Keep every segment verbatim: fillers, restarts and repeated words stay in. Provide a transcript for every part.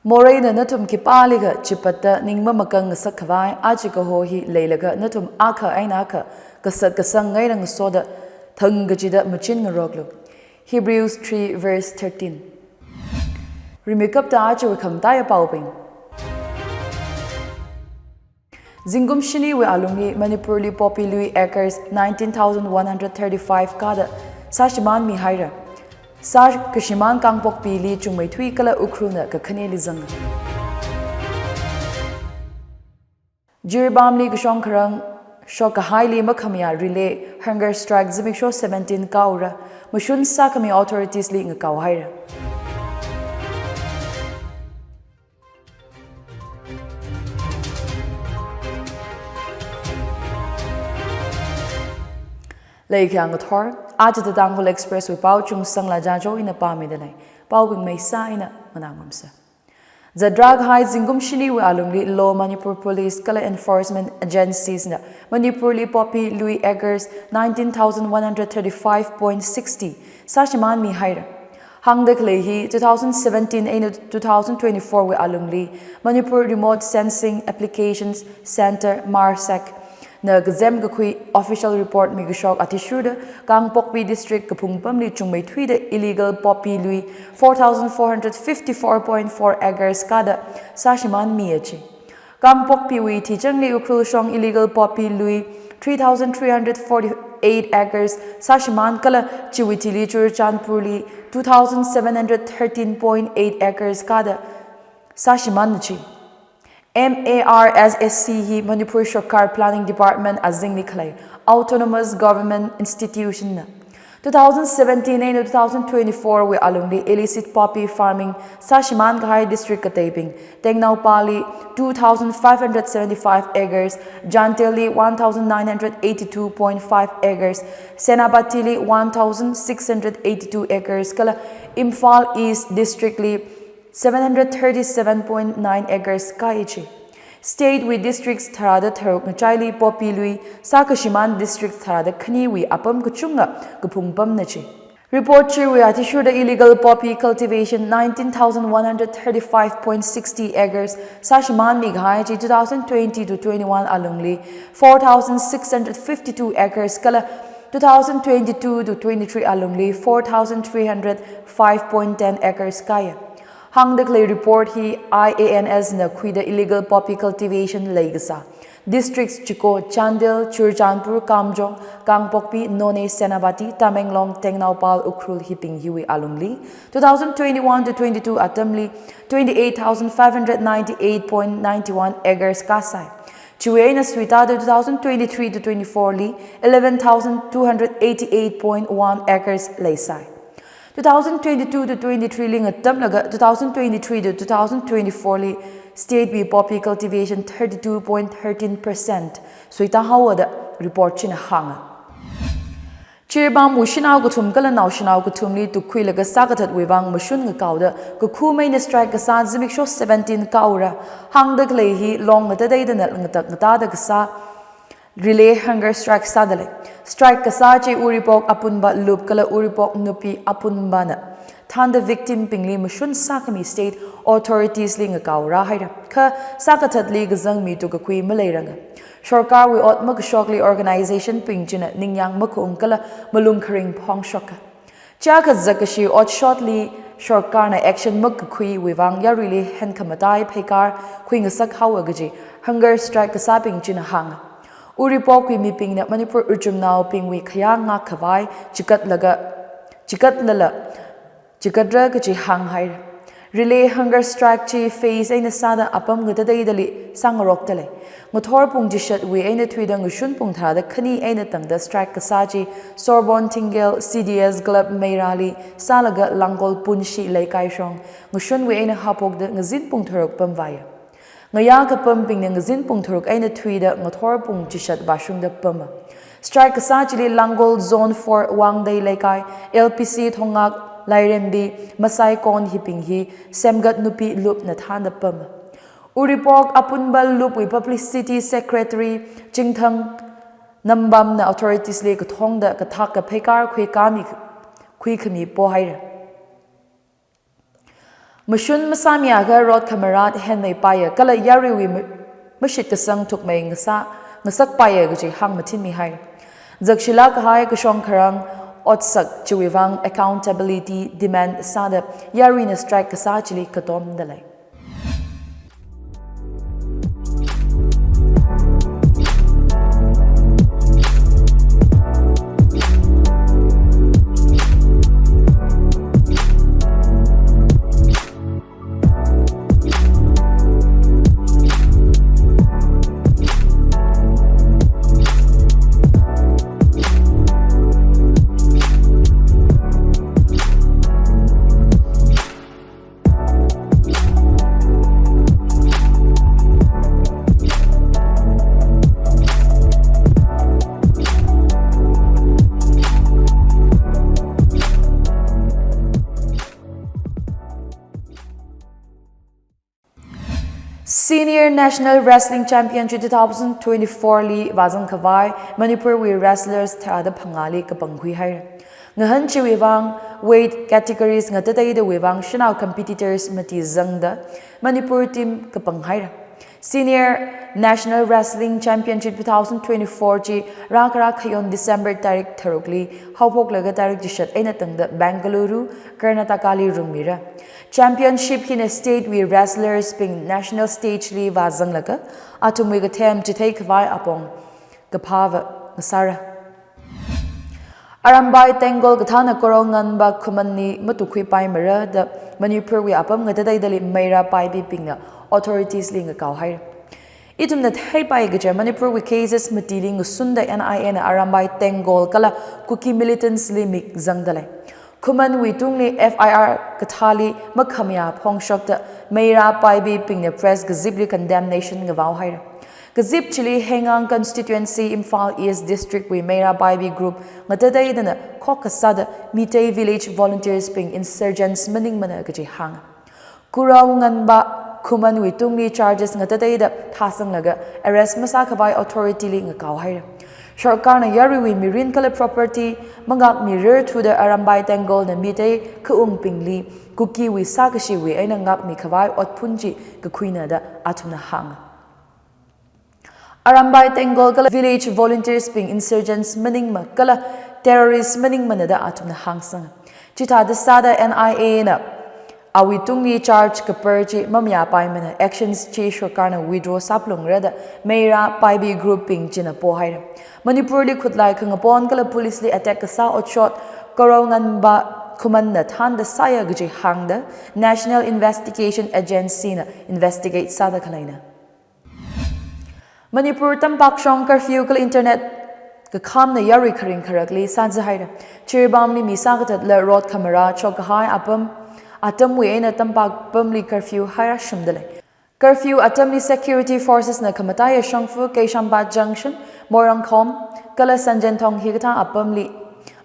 Moreina nathum khipālikha chipatta ning mamakang ngasak khavai aja kaho hi leilaga nathum akha eina akha kasat kasang ngairang ngasoda thang kachida machin ngaroklu. Hebrews three verse thirteen. Rimikapta aja wui khamataiya paobing. Zingkum shiniwui alungli Manipurli poppy lui acres nineteen thousand one hundred thirty-five kada sāshimānmi haira. Sā kashimān Kangpokpili Chungmeithui kala Ukhrulna kakhaneli zanga. Jiribamli kashong kharang shok kahaili makhamayā relay hunger strike zimiksho seventeen kaora, mashun sākhami authorities li ngakao haira. Leikhayang ngathor, aja The Tangkhul Express wui pao Chungsangla Jajo ina pāmida lei. Paobing maisa ina nganā ngarumsa. Zatrā kahai zingkum shiniwui alungli Law Manipur Police kala enforcement agencies na Manipurli poppy lui acres nineteen thousand one hundred thirty-five point sixty sāshimānmi haira. Hāngda khalei hi two thousand seventeen eina two thousand twenty-four wui alungli Manipur Remote Sensing Applications Centre, MARSAC, na kazem kakhui official report mikashok athishurda Kangpokpi District kaphungpamli Chungmeithuida illegal poppy lui four thousand four hundred fifty-four point four acres kada sāshimānmi achi. Kangpokpiwui thichangli Ukhrul shong illegal poppy lui three thousand three hundred forty-eight acres sāshimān kala chiwui thili Churachandpurli two thousand seven hundred thirteen point eight acres kada sāshimān achi. MARSAC hi Manipur Sarkar Planning Department azingli khalei Autonomous Government Institution na. Two thousand seventeen eina two thousand twenty-four wui alungli illicit poppy farming sāshimān kahai district kateibing, Tengnoupalli two thousand five hundred seventy-five acres, Chandelli one thousand nine hundred eighty-two point five acres, Senapatili one thousand six hundred eighty-two acres kala Imphal East District li seven hundred thirty-seven point nine acres kai achi. State wui districts tharāda tharuk ngachaili poppy lui sā kashimān district tharāda khaniwui apam kachunga kaphungpamna chi. Report chiwui athishurda illegal poppy cultivation nineteen thousand one hundred thirty-five point sixty acres sāshimānmi kahai chi two thousand twenty to twenty-one alungli four thousand six hundred fifty-two acres kala two thousand twenty-two to twenty-three alungli four thousand three hundred five point ten acres kaya. Hāngda khalei report hi I A N S na khuida illegal poppy cultivation leikasā districts chiko Chandel, Churachandpur, Kamjong, Kangpokpi, Noney, Senapati, Tamenglong, Tengnoupal, Ukhrul hibing hiwui alungli two thousand twenty-one to twenty-two atamli twenty-eight thousand five hundred ninety-eight point nine one acres kasai. Chiwui eina suitāda two thousand twenty-three to twenty-four li eleven thousand two hundred eighty-eight point one acres leisai. Two thousand twenty-two to twenty-three li ngatamlaga two thousand twenty-three to two thousand twenty-four li state wui poppy cultivation thirty-two point thirteen percent suitāhaowa da report china hānga. Jiribamwui shanao kathum kala naoshinao kathumli tukkhuilaga sākathatwui vang mashun ngakaoda kakhumeina strike kasā zimiksho seventeen kaora. Hāngda khalei hi long ngatateida nal ngatak ngatāda kasā relay hunger strike sāda lei. Strike kasā chi Uripok Apunba Loop kala Uripok Nupi Apunbana thānda victim bingli mashun sākhami state authorities li ngakaorā haira. Kha sākathatli kazang mi tukkakhui maleiranga. Sarkarwui ot makashokli organization bing china ningyāng makaung kala malung kharing phongshoka. Chiakha zakkashi otshotli sarkarna action makakhuiwui vang yaruili hen khamatai pheikar khuingasak haowa kaji hunger strike kasābing china hānga. Uripokwui mibingna Manipur uchumnaobingwui khayā ngākkhavai chikatlaga, chikatlala chikatra kaji hānghaira. Relay hunger strike chi phase eina sāda apam ngatateidali sāngarokta lei. Ngathor pung chishatwui eina thuida ngashun pung tharāda khani eina tangda strike kasā chi Sorbonne Thingel C D S Club Meirali sālaga Langol Punshi Leikai shong ngashunwui eina haophokda ngazin pung tharuk pamvāya. Ngayā kapambingna ngazin pung tharuk eina thuida ngathor pung chishat vāshungda pama. Strike kasā chili Langol Zone four Wangdei Leikai, L P C Thongak, Lairembi, Masaikon hibing hi Semgat Nupi Loop na thānda pama. Uripok Apunba Loop wui Publicity Secretary Chingthang Nambamna authorities li kathongda kathak kapheikar khuikami, khuikhami pohaira. Mashun masāmiakha rot khamarat henmeipaiya kala yaruiwui ma-, mashitkasang thukmei ngasā, ngasakpaiya kaji hāngmathinmihai. Zakshilāk kahai kashong kharang otsak chiwui vang accountability demand sāda yaruina strike kasā chili katomda lei. Senior National Wrestling Championship two thousand twenty-four li vāzang khavai Manipurwui wrestlers tharāda phangāli kapangkhui haira. Ngahān chiwui vang weight categories ngatateidawui vang shanao competitors mati zangda Manipur team kapang haira. Senior National Wrestling Championship two thousand twenty-four chi rākharā khayon December tarik tharukli haophoklaga tarik chishat eina tangda Bengaluru, Karnatakali rungmira. Championship hina state wui wrestlers bing national stage li vāzanglaga athumwui kathem chithei khavai apong kaphāva ngasāra. Arambai Tenggol kathāna Korounganba Khumanli matukhuipaimara da Manipurwui apam ngatateidali Meira Paibibingna authorities li ngakao haira. Ithumna theipai kaja Manipurwui cases matili ngasunda N I A na Arambai Tenggol kala Kuki militants li mik zangda lei. Khumanwui tungli F I R kathāli makhamayā phongshokta Meira Paibibingna press kazipli condemnation ngavao haira. Kazip chili Heingang Constituency, Imphal East District wui Meira Paibi group ngatateidana khok kasāda Meitei village volunteers bing insurgents maningmana kaji hānga. Korounganba Khumanwui tungli charges ngatateida thāsanglaga arrest masā khavai authority li ngakao haira. Sorkarna yaruiwui mirin kala property mangakmirar thuda Arambai Tenggolna Meitei khaungbingli Kukiwui sākashiwui eina ngakmi khavai otphun chi kakhuina da athumna hānga. Arambai Tenggol kala village volunteers bing insurgents maningma kala terrorist maningmana da athumna hāngsanga. Chithāda sāda N I A na awui tungli charge kapar chi mamayāpaimana, actions chi sorkarna withdraw sāphalungra da Meira Paibi group bing china pohaira. Manipurli khutlai khangapon kala police li attack kasā otshot Korounganba Khumanna thānda sāya kaji hāngda National Investigation Agency na investigate sāda khaleina. Manipur tampak shong curfew kala internet kakhamna yarui kharing kharakli sāzā haira. Jiribamli mi sākathatla rot khamara chok kahai apam, atamwui eina tampak pamli curfew haira shumda lei. Curfew atamli security forces na khamataiya shongfa Keshwpad Junction, Morangkhom, kala Sanjenthong hikathā apamli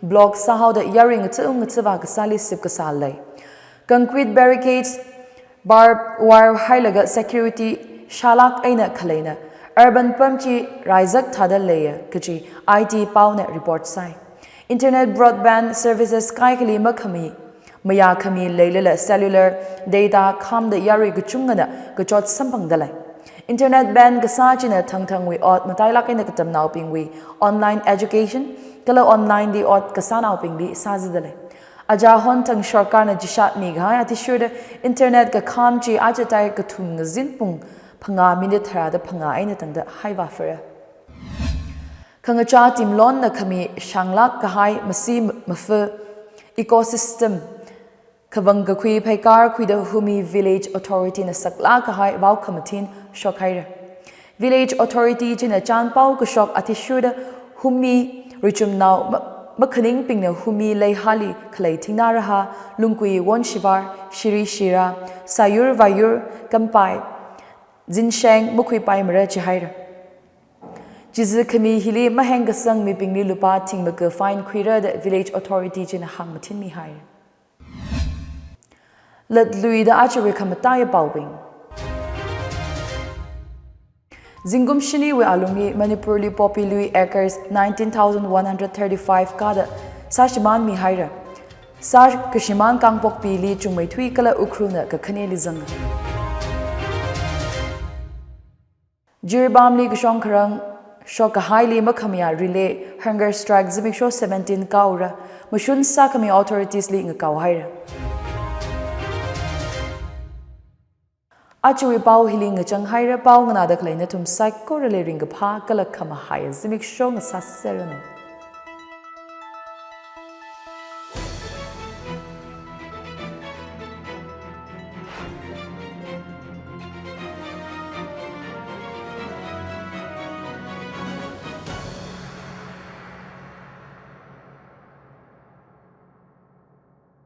block sāhaoda yarui ngatha ngathavā kasāli sip kasā lei. Concrete barricades, barbed wire hailaga security shālāk eina khaleina. Urban pam chi raizak thāda leiya kaji I T paona report sāi. Internet broadband services kaikhali makhami, mayākhami leilala cellular data khamda yarui kachungana kachot samphangda lei. Internet ban kasā china thangthangwui ot matailāk eina katamnaobingwui online education kala online li ot kasānaobingli sāzāda lei. Aja honthang sorkarna chishat mikahai athishurda internet kakham chi aja tarik kathum ngazin pung phangā minute tharāda phangā eina tangda haivāphara. Khangachā timlonna khami shanglāk kahai masi mafa ecosystem khavang kakhui pheikar khuida Humi Village Authority na saklāk kahai vao khamathin shokhaira. Village Authority china chānpao kashok athishurda Humi richumnao ma-, makhaningbingna Humi leihali khalei thingnā rahā, lungkui wonshivar, shiri shira, sāyur vāyur, kampai, zinsheng makhuipaimara jihaira. Chizā khami hili maheng kasang mibingli lupā thingmaka fine khuira da Village Authority china hāngmathinmihai. Latluida achiwui khamataiya paobing. Zingkum shiniwui alungli Manipurli poppy lui acres nineteen thousand one hundred thirty-five kāda sāshimānmihaira. Sā kashimān Kangpokpili chungmeithui kala Ukhrulna kakhaneli zanga. Jiribamli kashong kharang shokkahaili makhamayā relay hunger strike zimiksho seventeen kaora, mashun sākhami authorities li ngakao haira. Ajawui pao hili ngachang haira, pao nganāda khalei nathum saikorali ringkaphā kala khamahai zimiksho ngasāseranu.